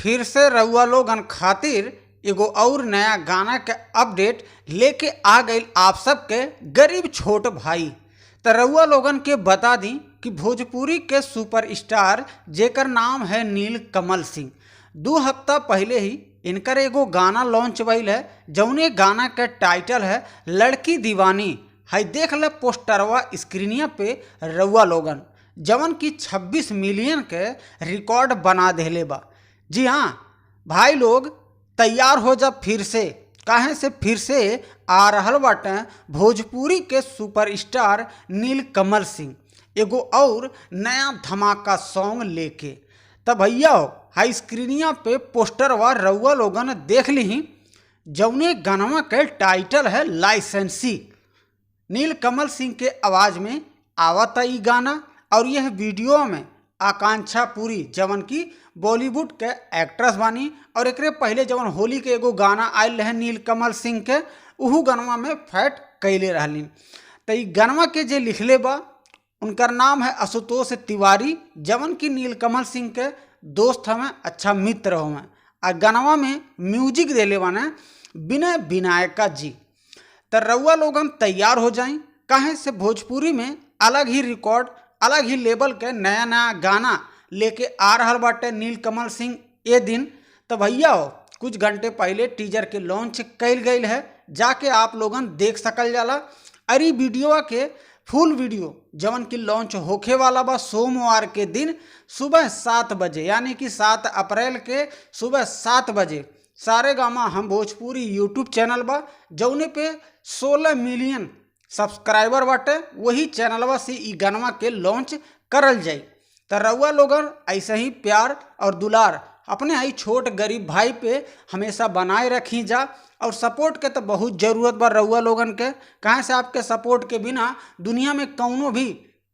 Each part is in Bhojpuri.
फिर से रउआ लोगन खातिर एगो और नया गाना के अपडेट लेके आ गईल आप सबके गरीब छोट भाई। त रउआ लोगन के बता दी कि भोजपुरी के सुपरस्टार जेकर नाम है नीलकमल सिंह, 2 हफ्ता पहले ही इनकर एगो गाना लॉन्च भइल है, जौने गाना के टाइटल है लड़की दीवानी। हाई देख ले पोस्टरवा स्क्रीनिया पे रउआ लोगन, जवन की 26 मिलियन के रिकॉर्ड बना देले बा। जी हाँ भाई लोग, तैयार हो जा फिर से, काहे से फिर से आ रहल बाटे भोजपुरी के सुपरस्टार नीलकमल सिंह एगो और नया धमाका सॉन्ग लेके। तब भैया हो हाई स्क्रीनिया पे पोस्टरवा रउआ लोगन देख ली, जौने गानवा के टाइटल है लाइसेंसी। नीलकमल सिंह के आवाज़ में आवता ई गाना और यह वीडियो में आकांक्षा पुरी जवन की बॉलीवुड के एक्ट्रेस बानी और एकरे पहले जवन होली के एगो गाना आयल रहे नीलकमल सिंह के, उहू गानवा में फैट कैले रहली। तो ई गानवा के जे लिखले बा उनकर नाम है आशुतोष तिवारी, जवन की नीलकमल सिंह के दोस्त हमें, अच्छा मित्र हमें। आ गानवा में म्यूजिक देले बाने विनय विनायका जी। तो रउआ लोगन तैयार हो जाई, काहे से भोजपुरी में अलग ही रिकॉर्ड अलग ही लेवल के नया नया गाना लेके आ रहा बाटे नीलकमल सिंह ये दिन। तो भैया हो कुछ घंटे पहले टीजर के लॉन्च कइल गई है, जाके आप लोगन देख सकल जाला। अरे वीडियो के फुल वीडियो जवन की लॉन्च होखे वाला बा सोमवार के दिन सुबह 7 बजे, यानी कि 7 अप्रैल के सुबह 7 बजे सारेगामा हम भोजपुरी यूट्यूब चैनल बा, जौने पे 16 मिलियन सब्सक्राइबर बाटे, वही चैनलवा से ई गानवा के लॉन्च करल जाई। तो रउआ लोगन ऐसे ही प्यार और दुलार अपने ही छोट गरीब भाई पे हमेशा बनाए रखी जा, और सपोर्ट के तो बहुत ज़रूरत बा रउआ लोगन के। कहाँ से आपके सपोर्ट के बिना दुनिया में कौनो भी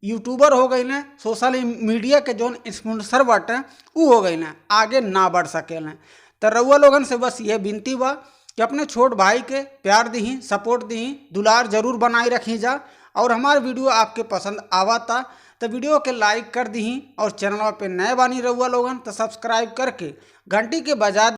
यूट्यूबर हो गई न, सोशल मीडिया के जौन इन्फ्लुएंसर बाटे उ हो गई न, आगे ना बढ़ सकें। तो रउआ लोगन से बस ये विनती बा कि अपने छोट भाई के प्यार दही, सपोर्ट दही, दुलार जरूर बनाए रखी जा। और हमारे वीडियो आपके पसंद आवता तो वीडियो के लाइक कर दही, और चैनल पे नए बानी रउआ लोगन तो सब्सक्राइब करके घंटी के बजा